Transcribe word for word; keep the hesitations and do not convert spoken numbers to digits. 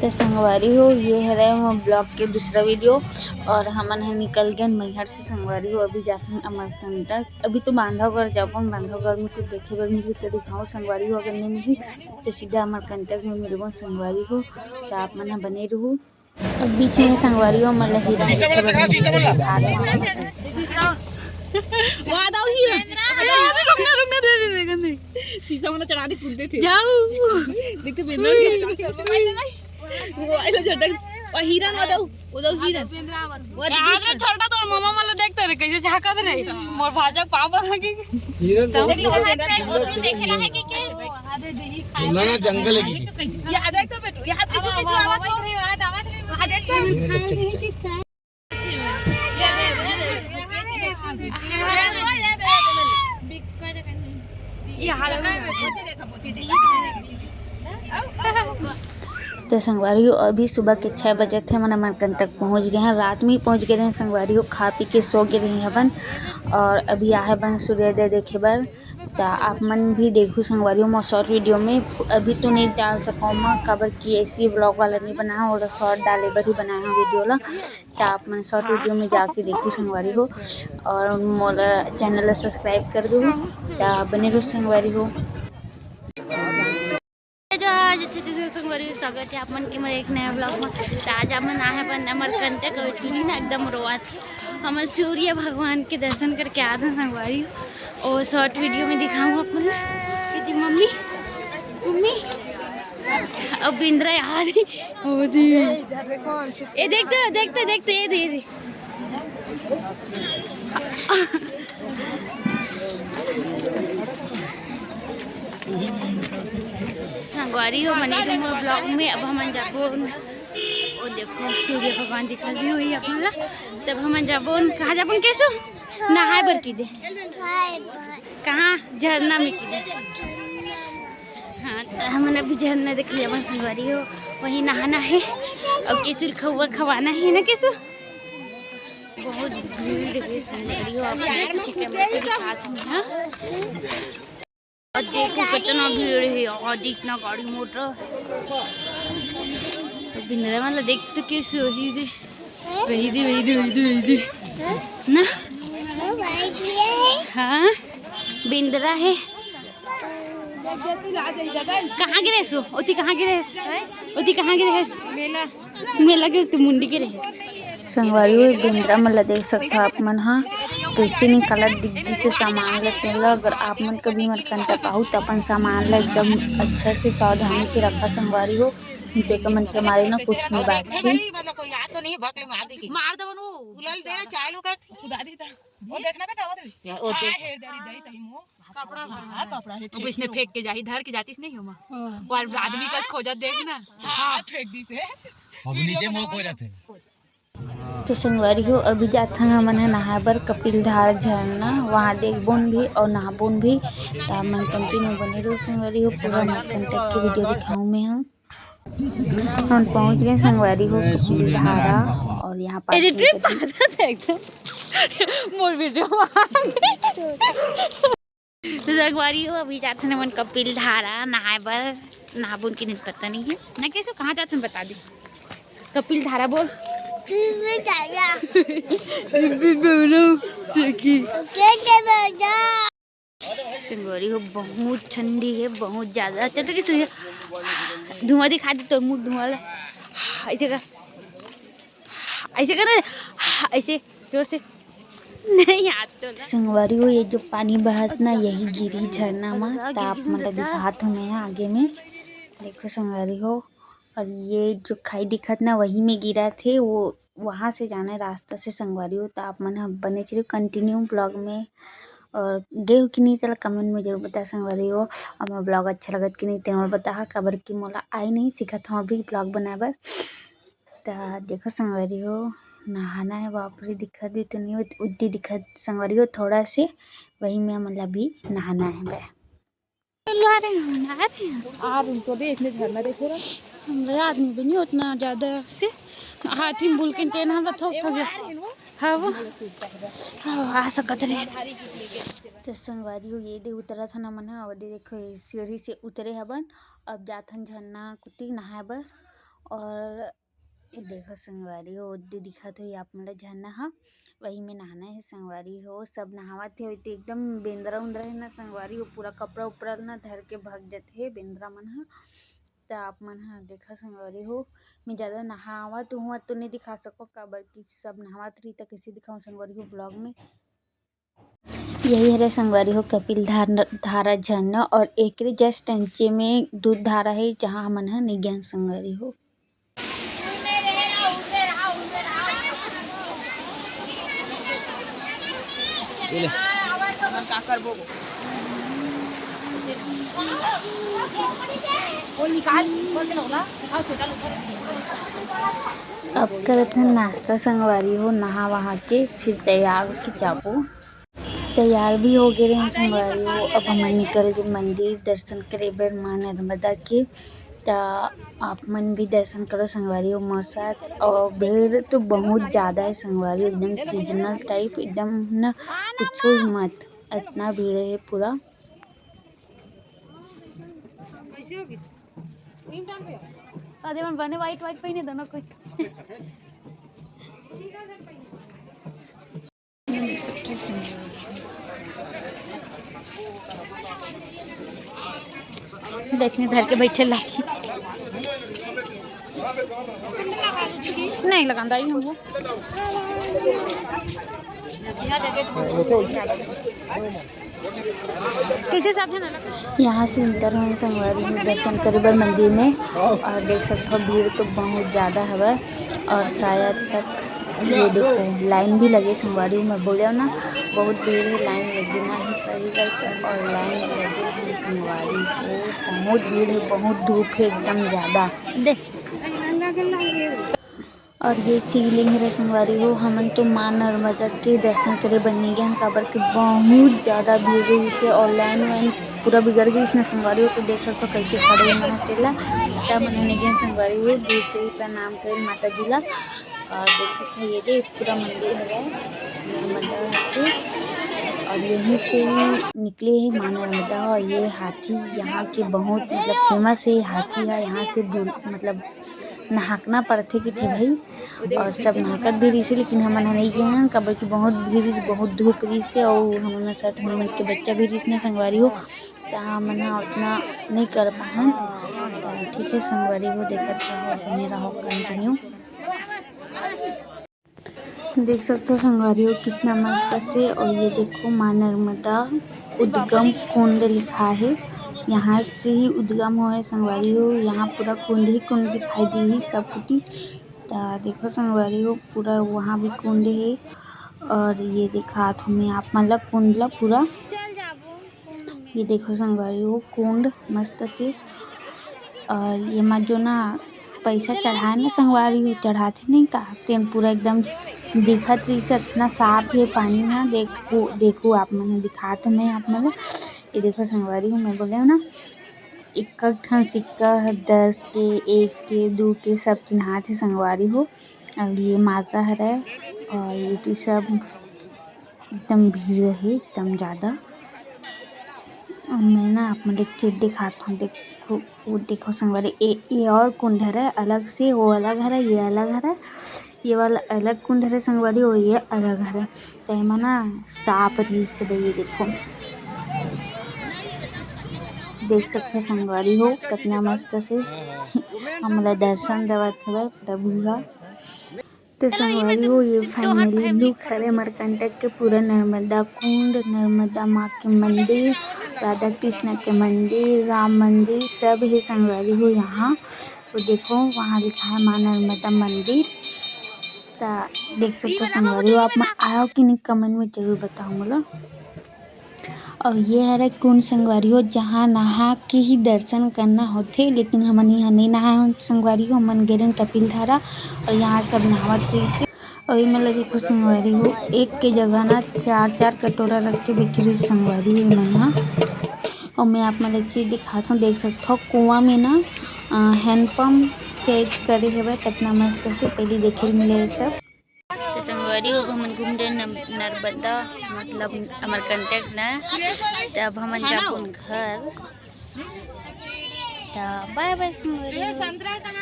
तो संगवारी हो, ये हरे मोर vlog के दूसरा video। और हमन ह निकल गए मैहर से संगवारी हो। अभी जाथन अमरकंटक। अभी तो बांधवगढ़ जाबो, बांधवगढ़ में कुछ देखे बर मिली तो दिखाओ संगवारी हो, अगर नहीं मिली तो सीधा अमरकंटक में मिलबो संगवारी हो। तो आप मन ह बने रहू। अब बीच में संगवारी हो, मतलब हीरा शीशा वाला देखे बर देखा, शीशा वाला। दिखा रहे हैं। वहाँ दाऊ ही है। अरे, अरे, रुकना, रुकना, दे, दे, दे, दे। शीशा वाला चढ़ा दे, कूद देते। जाऊ। देख तो बेंद्रा। वो आइलो झटक। वो हिरन, वो दाऊ, वो दाऊ हिरन। वो यार, छोटा तोर मामा मला देखते रहे, कैसे झांकत रहे। मोर भाजा पापा लगे। हिरन तो देख लो, वो देख रहा है, वो देख रहा है कि क्या? ना, ना, जंगल है कि। यहाँ देख तो बेटू, यहाँ पीछे, पीछे आवाज हो। वहाँ देख तो। तो संगवारी हो, अभी सुबह के छः बजे थे, हमन अमरकंटक पहुँच गए हैं। रात में ही पहुँच गए रहे संगवारी हो, खा पी के सो गए रहे हवन। और अभी आहे बन सूर्योदय देखे बर। त आप मन भी देखू संगवारी हो, मोर short video में। अभी तो नहीं डाल सकूँ मैं, काबर कि ऐसी vlog वाला नहीं बना है, और short डाले बर ही बनाया है video ला। त आप मन short video में जाके देखू संगवारी हो, और मोला channel ला subscribe कर दू। त बने रहू संगवारी हो। जय जोहार, जय छत्तीसगढ़ संगवारी हो, स्वागत है आप मन के मोर एक नया vlog में। त आज आप मन आए हैं अपन अमरकंटक, अउ दीदी ना एकदम रोवत हे। हमन सूर्य भगवान के दर्शन करके आते हैं संगवारी हो, और short video में दिखाऊँ आप मन ला। दीदी, मम्मी, मम्मी, अब बिंद्रा याद है। ओ दी। ये देखते, देखते, देखते, ये दे, ये दे। संगवारी हो, बने रहू मोर vlog में। अब हमन जाबो न, ओ देखो सूर्य भगवान दिखा दी हुई अपन ला। तब हमन जाबो न, कहाँ जाबो न केसु? नहाए बर की दे। कहाँ? झरना में की दे। हाँ, त हमन अभी झरना देख लिया अपन संगवारी हो, वहीं नहाना है और केसु ल खउआ खवाना है ना केसु? बहुत भीड़ है संगवारी हो, आप लोग कुछ कैमरा से दिखात हूँ, हाँ। और देखो कितना भीड़ है, और इतना गाड़ी मोटर। बिंद्रा वाला देख तो कैसे वही दे, वही दे, वही दे, वही दे, वही दे। ना? हाँ, बिंद्रा है। कहाँ गिरेस वो? ओती कहाँ गिरेस? ओती कहाँ गिरेस? मेला। मेला के तो मुंडी के रहे। संगवारी हो, बिंद्रा मन ला देख सकथो आप मन हा, कैसे निकालत दिग्गी से सामान ला तेन ला। अगर आप मन कभी अमरकंटक आहू त अपन सामान ला एकदम अच्छा से सावधानी से रखा संगवारी हो, नहीं तो एकर मन के मारे ना कुछ नहीं बाची। मार दे बनो। उलल दे, चालू कर। खुदा दी था। वो देखना बेटा, वो दे। या, वो देख। हेर दे रही दई सही मुंह। कपड़ा भर हाँ, कपड़ा है, अब इसने फेंक के जाही, धर के जातीस नहीं हो माँ। हाँ। वो आदमी कस खोजत देख ना। हाँ, फेंक दी से। अब नीचे मुंह खो जाते हैं। तो संगवारी हो, अभी जाथन हमन ह नहाए बर कपिल धारा झरना, वहाँ देखबोन भी और नहाबोन भी। त हमन continue बने रहो संगवारी हो, पूरा अमरकंटक के video दिखाऊँ मैं हम। हम पहुँच गए संगवारी हो कपिल धारा, और यहाँ ए, parking trip करी। एकदम मोर video में आ गई। तो संगवारी हो, अभी जाथन हमन कपिल धारा नहाए बर। नहाबोन कि नहीं पता नहीं है ना। कैसे कहाँ जाथन बता दे। कपिल धारा बोल। कपिल धारा। कपिल धारा। सखी। कपिल धारा। संगवारी हो, बहुत ठंडी है, बहुत ज्यादा। अच्छा तो कि सूर्य धुआं दिखा दे तो मुंह धुआं ला। ऐसे कर। ऐसे कर, ऐसे जोर से। नहीं, हाथ तो ना। संगवारी हो, ये जो पानी बहत ना, यही गिरी झरना मा, त आप मन ला दिखात हो मैं आगे में। देखो संगवारी हो, और ये जो खाई दिखत ना, वही में गिरा थे, वो वहाँ से जाना है रास्ता से संगवारी हो। त आप मन ह बने चलिए continue vlog में, और गए हो कि नहीं, तेला comment में जरूर बता संगवारी हो। और मोर vlog अच्छा लगत कि नहीं, तेन मोला बता हा, काबर कि मोला आई नहीं, सीखत हूँ अभी vlog बनाए बर। त देखो संगवारी हो, नहाना है। बाप रे, दिखत भी तो नहीं होत, उतनी दिखत संगवारी हो, थोड़ा से वही में हमन ला भी नहाना है बे। चलो, आ रहे हैं, आ रहे हैं। आ रहे हैं, तो दे, इसने झरना देखो ना। हम लोग आदमी भी नहीं उतना ज्यादा से, हाथी में बुल के तेन हम लोग थोक थोक जा। हाँ, वो। हाँ, आ सकत रहे। तो संगवारी हो, ये दे उतरत हन हमन ह, वो दे देखो, ये सीढ़ी से उतरे हबन। अब जाथन झरना कुती नहाए बर। और ये देखो संगवारी हो, ओदे दिखत होही आप मन ला झरना ह, वही में नहाना हे संगवारी हो। सब नहावत हे, ओती एकदम बेंदरा उंदरा हे ना संगवारी हो, पूरा कपड़ा उपड़ा ना धर के भग जथे बेंदरा मन ह। त आप मन ह देखा संगवारी हो, मैं ज्यादा नहावत हुआ तो नहीं दिखा सको, काबर कि सब नहावत रही त कैसे दिखाऊं संगवारी हो ब्लॉग में। यही हरे संगवारी हो कपिल धार-, धारा झरना और एकरे जस्ट नीचे में दूध धारा है, जहाँ हमन ह नहीं गेन संगवारी हो। अब करत हन नाश्ता संगवारी हो, नहा वहा के फिर तैयार होके जाबो। तैयार भी हो गए रहे संगवारी हो। अब हमन निकल के मंदिर दर्शन करे बर माँ नर्मदा के। त आप मन भी दर्शन करो संगवारी हो मोर साथ। और भीड़ तो बहुत ज्यादा है संगवारी हो, एकदम सीजनल टाइप, एकदम ना पूछो ही मत, इतना भीड़ है पूरा। अरे मन बने वाइट वाइट पहिने दोनों कोई। दक्षिणी धर के बैठे लागी। नहीं लगांदा ही हमको। कैसे साधन अलग? यहाँ से इंटर होन संगवारी हो दर्शन करे बर मंदिर में। और देख सकते हो भीड़ तो बहुत ज्यादा हवय। और शायद तक ये देखो लाइन भी लगे संगवारी हो, मैं बोले ना बहुत भीड़ है, लाइन लगे ना ही पड़ी गई। और लाइन लगे है संगवारी हो, बहुत भीड़ है, बहुत धूप है एकदम ज्यादा। देख और ये शिवलिंग हरे संगवारी हो, हमन तो माँ नर्मदा के दर्शन करे बर नहीं गए हन, काबर के बहुत ज्यादा भीड़ रहिस हे और लाइन वाइन पूरा बिगड़ गइस न संगवारी हो। तो देख सकते हो कैसे खड़े हे ना तेला, तब हमन नहीं गए हन संगवारी हो, दूर से ही प्रणाम करे माता जी ला। और देख सकते हो ये दे पूरा मंदिर हरे नर्मदा के, और यहीं से ही निकले हे माँ नर्मदा। और ये हाथी यहाँ के बहुत मतलब फेमस है, हाथी है यहाँ से बुल-, मतलब नहाकना पड़थे कि थे भाई। और सब नहाकत भी रहिसे, लेकिन हमन ह नहीं गे हन, काबर कि बहुत भीड़ रहिस, बहुत धूप रहिसे, और हमन साथ हमन के बच्चा भी रहिस ना संगवारी हो, त हमन ह उतना नहीं कर पाहन। त ठीक है संगवारी हो, देखत रहो, बने रहो कंटिन्यू। देख सकते हो संगवारी हो कितना मस्त से। और ये देखो माँ नर्मदा उद्गम कुंड लिखा है, यहाँ से ही उद्गम हुए संगवारी हो। यहाँ पूरा कुंड ही कुंड दिखाई दी सब कुटी। त देखो संगवारी हो पूरा वहाँ भी कुंड है। और ये दिखात हूँ मैं आप मन ला कुंड ला पूरा। ये देखो संगवारी हो कुंड मस्त से। और ये मा जो ना पैसा चढ़ाए ना संगवारी हो, चढ़ाथे नहीं का, तेन पूरा एकदम दिखत रहिस, इतना साफ है पानी ना। देखो, देखो आप मन दिखात हूँ मैं आप मन ला। ये देखो संगवारी हो, मैं बोले हूँ ना एक एक ठन सिक्का ह दस के, एक के, दू के सब चिन्हात हे संगवारी हो। और ये माता हरे और ये सब एकदम भीड़ हे एकदम ज्यादा। और मैं ना आप मन ला एक चीज दिखात हूँ, देखो वो देखो संगवारी, ए, ये और कुंड हरे अलग से, वो अलग हरे, ये अलग हरे, ये वाला अलग कुंड हरे संगवारी, और ये अलग हरे। त एमा ना सांप रहिस हे, ये देखो, देख सकते हो संगवारी हो कितना मस्त से हमला दर्शन देवत हवे प्रभु ह। तो संगवारी हो, ये finally look हरे अमरकंटक के पूरा नर्मदा कुंड, नर्मदा माँ के मंदिर, राधा कृष्ण के मंदिर, राम मंदिर, सब हे संगवारी हो यहाँ। तो देखो वहाँ लिखा है माँ नर्मदा मंदिर। त देख सकते हो संगवारी हो, आप मन आयो कि नहीं comment में जरूर बताओ मोला। और ये हरे कुंड संगवारी हो, जहाँ नहा के ही दर्शन करना होथे, लेकिन हमन यहाँ नहीं नहाए हन संगवारी हो, हमन गे रहेन कपिल धारा और यहाँ सब नहावत रहिसे। और ये मन ला देखो संगवारी हो, एक के जगह ना चार चार कटोरा रख के बैठे रहिस संगवारी हो ये मन ह। और मैं आप मन ला एक चीज दिखात हूँ, देख सकत हो कुआं में ना, अ, hand pump set करे हवे, कितना मस्त से पहली देखे ल मिले ये सब। तो संगवारी हो, हमन घूम रहे नम-, नर्मदा, मतलब अमरकंटक ना, तो अब हमन जाबो घर। तो bye bye संगवारी हो।